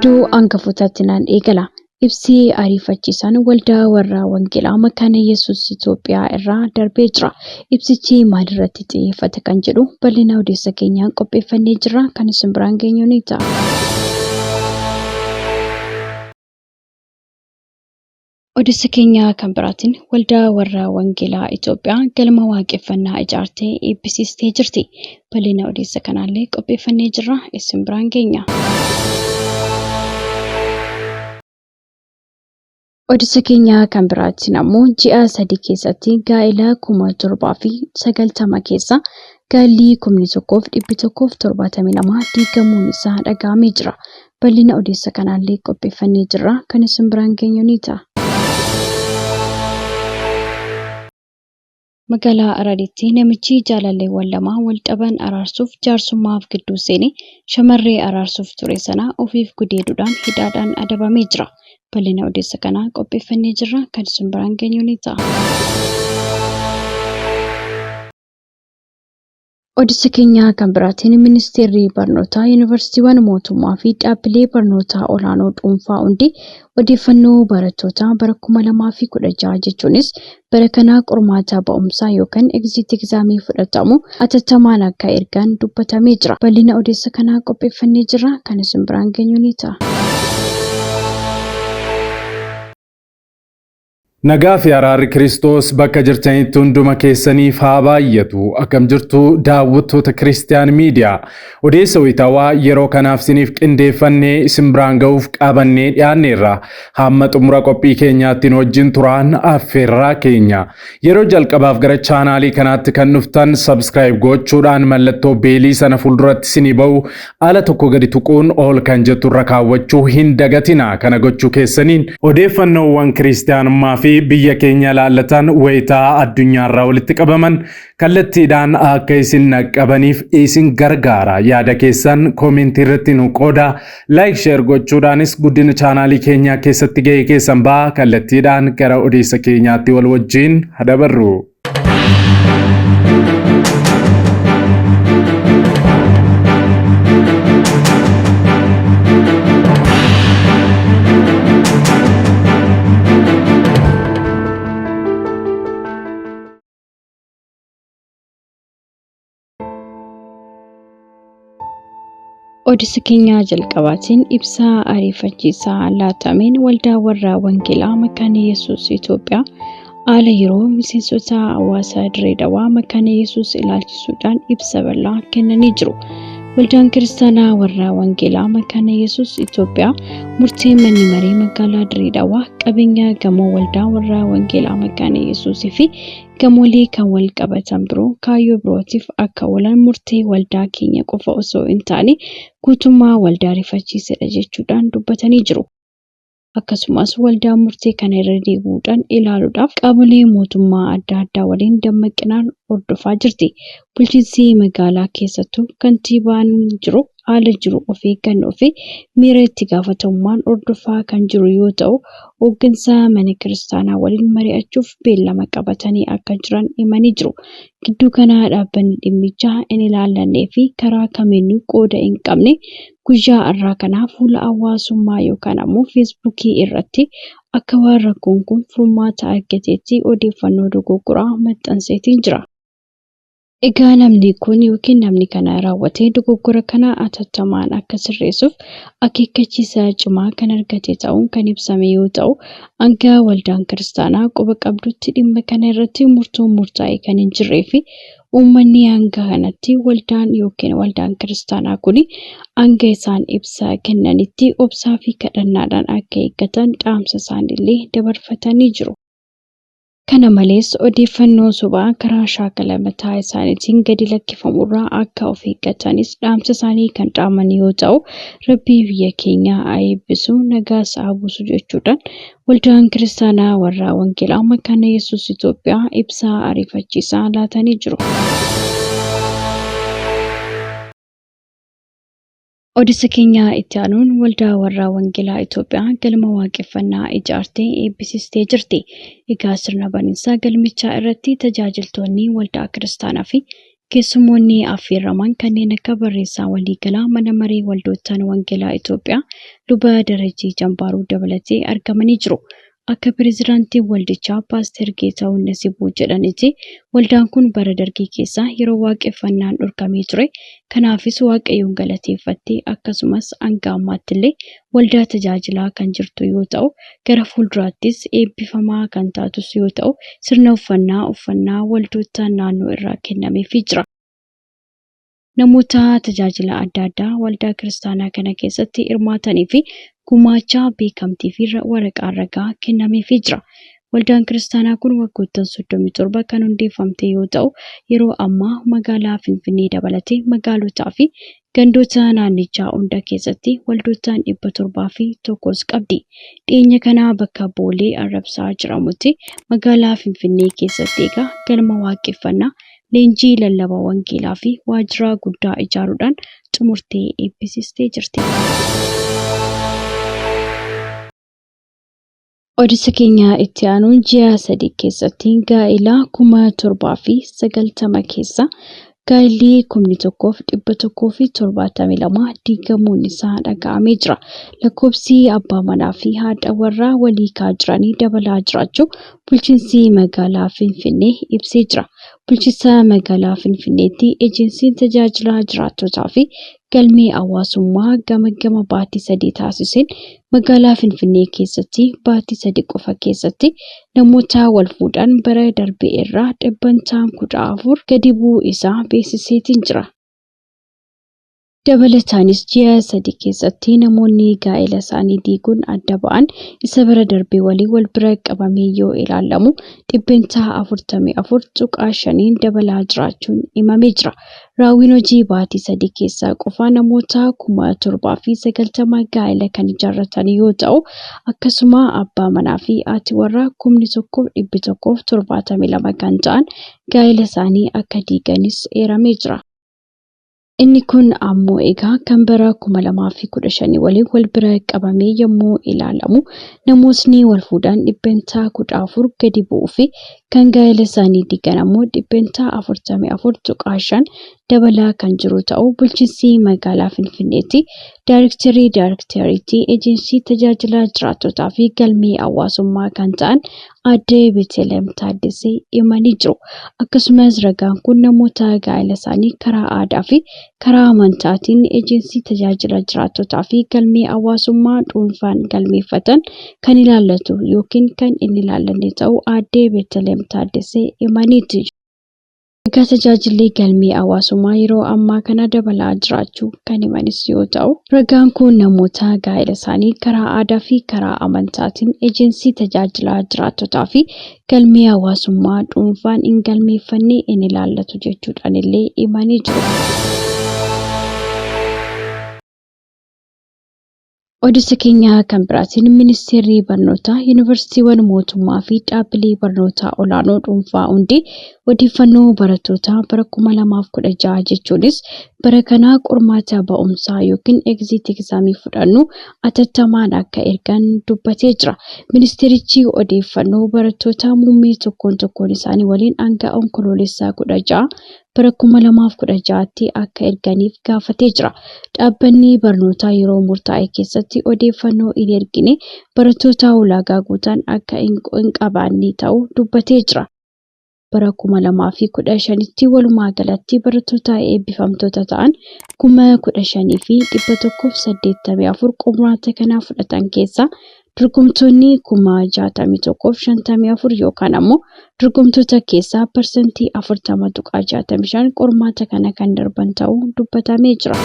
Oduu hangafootaatti naan eegala. Ibsi ariifachiisaan waldaa warra Wangeelaa Makaana Yesuus Itoophiyaa irraa darbee jira. Ibsichi maalirratti xiyyeeffate kan jedhu bal'ina odeessa keenyaan qopheeffannee jirra. Kan isin biraan geenyu ni ta'a. Odeessa keenya kan biraatiin waldaa warra Wangeelaa Itoophiyaa galma waaqeffannaa ijaartee eebbisiistee jirti. Bal'ina odeessa kanaallee qopheeffannee jirra. Isin biraan geenya. Odeessa keenya kan biraatiin ammoo ji'a 3 keessatti gaa'ela 7,090 keessa gaa'elli 1,172 diigamuun isaa dhaga'amee jira. Bal'ina odeessa kanaallee qopheeffannee jirra. Kan isin biraan geenyu ni ta'a. Magaalaa Araaditti namichi jaalalleewwan lama wal dhaban araarsuuf jaarsummaaf gidduu seene shamarree araarsuuf ture sana ofiif gudeeduudhaan hidhaadhaan adabamee jira. Bal'ina odeessa kanaa qopheeffannee jirra. Kan isin biraan geenyu ni ta'a. Odeessa keenya kan biraatiin ministeerri barnootaa yuunivarsiitiiwwan mootummaa fi dhaabbilee barnootaa olaanoo dhuunfaa hundi odeeffannoo barattootaa bara 2016 jechuunis bara kanaa qormaata ba'umsaa yookaan egziit egzaamii fudhatamu atattamaan akka ergan dubbatamee jira. Bal'ina odeessa kanaa qopheeffannee jirra. Kan isin biraan geenyu ni ta'a. Nagaa fi araarri Kiristoos bakka jirtanitti hunduma keessaniif haa baay'atu. Akkam jirtu daawwattoota Kiristiyaan Miidiyaa. Odeessa wayitaawaa yeroo kanaaf isiniif qindeeffannee isin biraan ga'uuf qabannee dhiyaanneerra. Hamma xumura qophii keenyaatti nu wajjin turaan affeerraa keenya. Yeroo jalqabaaf gara chaanaalii kanaatti kan dhuftan subscribe gochuudhaan mallattoo beelii sana fuulduratti isinii ba'u ala tokko gadi tuquun ol kan jettu irra kaawwachuu hin dagatina. Kana gochuu keessaniin odeeffannoowwan kiristiyaanummaa fi biyya keenya ilaallatan wayitaa addunyaarraa walitti qabaman kallattiidhaan akka isin naqqabaniif isin gargaara. Yaada keessan koomentii irratti nu qooda. Like share gochuudhaanis guddina chaanaalii keenyaa keessatti gahee keessan ba'a. Kallattiidhaan gara odeessa keenyaatti wal wajjin hadabarru. Odeessa keenya jalqabaatiin ibsa ariifachiisaa laatameen waldaa warra Wangeelaa Makaana Yesuus Itoophiyaa haala yeroo miseensota hawaasa Dirree Dhawaa Makaana Yesuus ilaalchisuudhaan ibsa bal'aa kennanii jiru. Waldaan Kiristaanaa warra Wangeelaa Makaana Yesuus Itoophiyaa murtee manni maree magaalaa Dirree Dhawaa qabeenya gamoo waldaa warra Wangeelaa Makaana Yesuusii fi gamoolee kan wal qabatan biroo kaayyoo birootiif akka oolan murtee waldaa keenya qofa osoo hin taane guutummaa waldaa rifachiisedha jechuudhaan dubbatanii jiru. Akkasumas waldaan murtee kana irra deebi'uudhaan ilaaluudhaaf qaamolee mootummaa adda addaa waliin dammaqinaan hordofaa jirti. Bulchiinsi magaalaa keessattuu kantiibaan jiru haala jiru of eeggannoo fi miira itti gaafatamummaan hordofaa kan jiru yoo ta'u, hooggansa mana kiristaanaa waliin mari'achuuf beellama qabatanii akka jiran himanii jiru. Gidduu kana dhaabbanni dhimmichaa hin ilaallannee fi karaa kamiinuu qooda hin qabne guyyaa har'aa kana fuula hawaasummaa yookaan ammoo feesbuukii irratti akka waan rakkoon kun furmaata argateetti odeeffannoo dogoggoraa maxxanseetiin jira. Egaa namni kun yookiin namni kana raawwatee dogoggora kana atattamaan akka sirreessuuf akeekkachiisa cimaa kan argate ta'uun kan ibsame yoo ta'u, hanga waldaan kiristaanaa quba qabdutti dhimma kana irratti murtoon murtaa'e kan hin jirree fi uummanni hanga kanatti waldaan yookiin waldaan kiristaanaa kun hanga isaan ibsa kennanitti obsaa fi kadhannaadhaan akka eeggatan dhaamsa isaaniillee dabarfatanii jiru. Kana malees odeeffannoo sobaa karaa shaakala mataa isaaniitiin gadi lakkifamurraa akka of eeggatanis dhaamsa isaanii kan dhaaman yoo ta'u, Rabbii biyya keenyaa haa eebbisu, nagaas haa buusu jechuudhaan waldaan kiristaanaa warra Wangeelaa Makaana Yesuus Itoophiyaa ibsa ariifachiisaa laatanii jiru. Odeessa keenya itti aanuun waldaa warra Wangeelaa Itoophiyaa galma waaqeffannaa ijaartee eebbisiistee jirti. Egaa sirna baniinsa galmichaa irratti tajaajiltoonni waldaa kiristaanaa fi Keessummoonni affeeraman kanneen akka barreessaa waliigalaa mana maree waldoottan Wangeelaa Itoophiyaa Luba Darajjee Jambaaruu dabalatee argamanii jiru. Akka pireezidaantii waldichaa Paaster Geetahuun Nasibuu jedhanitti waldaan kun bara dargii keessa yeroo waaqeffannaan dhorkamee ture. Kanaafis Waaqayyoon galateeffattee akkasumas hanga ammaatti illee waldaa tajaajilaa kan jirtu yoo ta'u, gara fuulduraattis eebbifamaa kan taatus yoo ta'u, sirna uffannaa waldoota naannoo irraa kennameefii jira. Namoota tajaajila adda addaa waldaa kiristaanaa kana keessatti hirmaatanii fi gumaachaa beekamtii fi waraqaa ragaa kennameefii jira. Waldaan kiristaanaa kun waggoottan 37 kan hundeeffamte yoo ta'u, yeroo ammaa magaalaa Finfinnee dabalatee magaalotaa fi gandoota naannichaa hunda keessatti waldootaan 701 qabdi. Dhiyeenya kana bakka Boolee Arrabsaa jedhamutti magaalaa Finfinnee keessatti egaa galma waaqeffannaa, leenjii lallabaa wangeelaa fi waajjira guddaa ijaaruudhaan xumurtee eebbisiistee jirti. Odeessa keenya itti aanuun ji'a 3 keessatti gaa'ela 7,090 keessa gaa'elli 1,172 diigamuun isaa dhaga'amee jira. Lakkoofsi abbaa manaa fi haadha warraa walii kaa jiranii dabalaa jiraachuu bulchiinsi magaalaa Finfinnee ibsee jira. Bulchiinsa magaalaa Finfinneetti ejensiin tajaajila jiraattotaa fi galmee hawaasummaa gama gama baatii 3 taasiseen magaalaa Finfinnee keessatti baatii 3 qofa keessatti namoota wal fuudhan bara darbe irraa dhibbantaan 14 gadi bu'uu isaa beeksiseetiin jira. Dabalataanis ji'a 3 keessatti namoonni gaa'ela isaanii diiguun adda ba'an isa bara darbe waliin wal bira qabamee yoo ilaalamu dhibbantaa 44.5 dabalaa jiraachuun himamee jira. Raawwiin hojii baatii 3 keessaa qofa namoota 7,090 gaa'ela kan ijaarratan yoo ta'u, akkasuma abbaa manaa fi haati warraa 1,172 kan ta'an gaa'ela isaanii akka diiganis eeramee jira. Inni kun ammoo egaa kan bara 2015 waliin wal bira qabamee yommuu ilaalamu namootni wal fuudhan dhibbantaa 14 gadi bu'uu fi kan gaa'ela isaanii diigan ammoo dhibbantaa 44.5 dabalaa kan jiru ta'uu bulchiinsi magaalaa Finfinneetti Daayirektarii Daayirektariitii Ejensii Tajaajila Jiraattotaa fi Galmee Hawaasummaa kan ta'an Aadde Beeteleem Taaddasee himanii jiru. Akkasumas ragaan kun namoota gaa'ela isaanii karaa aadaa fi karaa amantaatiin ejensii tajaajila jiraattotaa fi galmee hawaasummaa dhuunfaan galmeeffatan kan ilaallatu yookiin kan hin ilaallanne ta'uu Aadde Beeteleem Taaddasee himaniiti. Egaa tajaajilli galmee hawaasummaa yeroo ammaa kana dabalaa jiraachuu kan himanis yoo ta'u, ragaan kun namoota gaa'ela isaanii karaa aadaa fi karaa amantaatiin ejensii tajaajila jiraattotaa fi galmee hawaasummaa dhuunfaan hin galmeeffanne hin ilaallatu jechuudhaan illee himanii jiru. Odeessa keenya kan biraatiin ministeerri barnootaa yuunivarsiitiiwwan mootummaa fi dhaabbilee barnootaa olaanoo dhuunfaa hundi odeeffannoo barattootaa bara 2016 jechuunis bara kanaa qormaata ba'umsaa yookiin egziit egzaamii fudhannu atattamaan akka ergan dubbatee jira. Ministeerichi odeeffannoo barattootaa muummee tokkoon tokkoon isaanii waliin hanga onkoloolessaa 16 bara 2016tti akka erganiif gaafatee jira. Dhaabbanni barnootaa yeroo murtaa'e keessatti odeeffannoo hin ergine barattoota ulaagaa guutan akka hin qabaanne ta'uu dubbatee jira. Bara 2015tti walumaa galatti barattoota eebbifamtoota ta'an 15,184 qormaata kana fudhatan keessaa dorgomtoonni 61,054 yookaan ammoo dorgomtoota keessaa parsantii 40.65 qormaata kana kan darban ta'uu dubbatamee jira.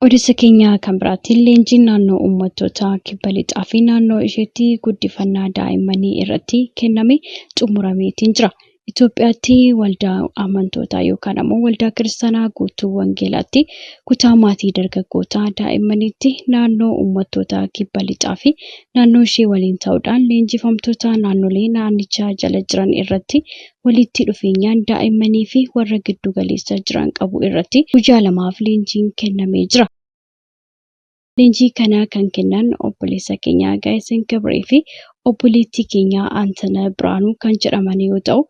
Odeessa keenya kan biraatiin leenjiin naannoo uummattoota kibba lixaa fi naannoo isheetti guddifannaa daa'immanii irratti kenname xumurameetiin jira. Itoophiyaatti waldaa amantootaa yookaan ammoo waldaa kiristaanaa guutuu wangeelaatti kutaa maatii dargaggootaa daa'immaniitti naannoo uummattoota kibba lixaa fi naannoo ishee waliin ta'uudhaan leenjifamtoota naannolee naannichaa jala jiran irratti walitti dhufeenyaan daa'immanii fi warra giddu galeessa jiran qabu irratti guyyaa lamaaf leenjiin kennamee jira. Leenjii kana kan kennan obboleessa keenya Gaayisen Gabree fi Obboleettii keenya Antanaa Biraanuu kan jedhaman yoo ta'u,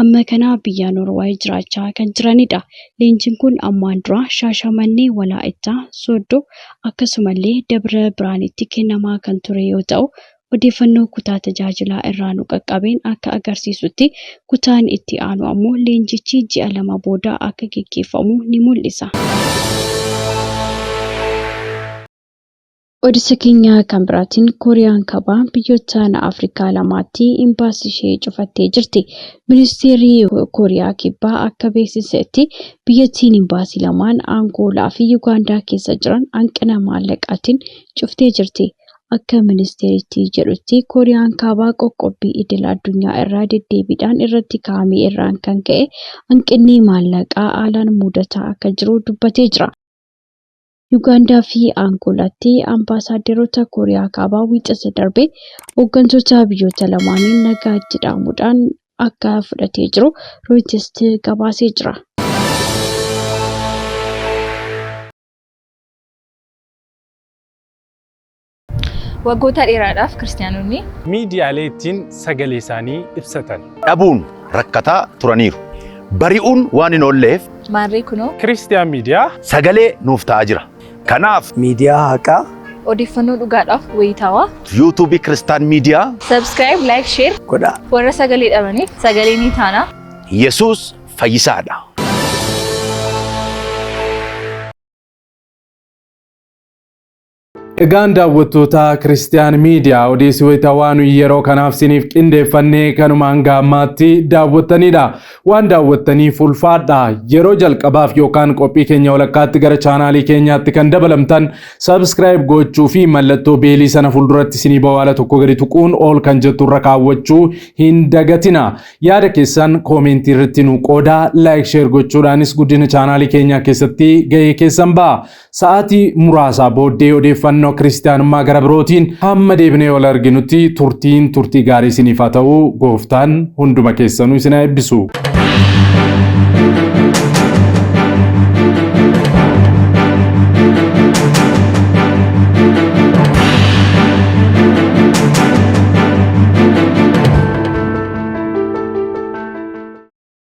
amma kana biyya Noorwaay jiraachaa kan jiranidha. Leenjiin kun ammaan dura Shaashamannee, Walaayittaa, Sooddoo akkasumallee Dabra Biraanitti kennamaa kan ture yoo ta'u, odeeffannoo kutaa tajaajilaa irraa nu qaqqabeen akka agarsiisutti kutaan itti aanu ammoo leenjichi ji'a 2 booda akka geggeeffamu ni mul'isa. Odisa keenya kan biraatiin Kooriyaan Kaabaa biyyoottan Afrikaa lamaatti imbaasii ishee cufattee jirti. Ministeerri Kooriyaa Kibbaa akka beeksisetti biyyattiin imbaasii lamaan Angoolaa fi Yugaandaa keessa jiran hanqina maallaqaatiin cuftee jirti. Akka ministeerichi jedhutti Kooriyaan Kaabaa qoqqobbii idil addunyaa irraa deddeebiidhaan irratti kaa'ame irraan kan ka'e hanqinni maallaqaa haalaan mudataa akka jiru dubbatee jira. Yugaandaa fi Angoolaatti ambaasaaddaroota Kooriyaa Kaabaa wiixata darbe hooggantoota biyyoota lamaaniin nagaa itti dhaamuudhaan akka fudhatee jiru Rooyiters gabaasee jira. Waggoota dheeraadhaaf Kiristiyaanonni. Miidiyaalee ittiin sagalee isaanii ibsatan. dhabuun rakkataa turaniiru. Bari'uun waan hin oolleef. Maarree kunoo. Kiristiyaan Miidiyaa. Sagalee nuuf ta'aa jira. Kanaaf. Miidiyaa haqaa. Odeeffannoo dhugaadhaaf wayitaawaa. Yuutuubii Kiristaan Miidiyaa. Subscribe, like, share. Godhaa. Warra sagalee dhabaniif sagalee ni taana. Yesuus fayyisaadha. Egaan daawwattoota Kiristiyaan Miidiyaa odeessi wayitawaa nuyi yeroo kanaaf siniif qindeeffannee kanuma hanga ammaatti daawwattanidha. Waan daawwattaniif ulfaadha. Yeroo jalqabaaf yookaan qophii keenya walakkaatti gara chaanaalii keenyaatti kan dabalamtan subscribe gochuu fi mallattoo beelii sana fuulduratti isinii ba'u haala tokko gadi tuquun ol kan jettu irra kaawwachuu hin dagatina. Yaada keessan koomentii irratti nu qoodaa, like share gochuudhaanis guddina chaanaalii keenyaa keessatti gahee keessan ba'a. Sa'aatii muraasaa booddee odeeffannoo kiristiyaanummaa gara birootiin hamma deebinee wal arginutti turtiin turtii gaarii isiniif haa ta'u. Gooftaan hunduma keessanuu isin haa eebbisu.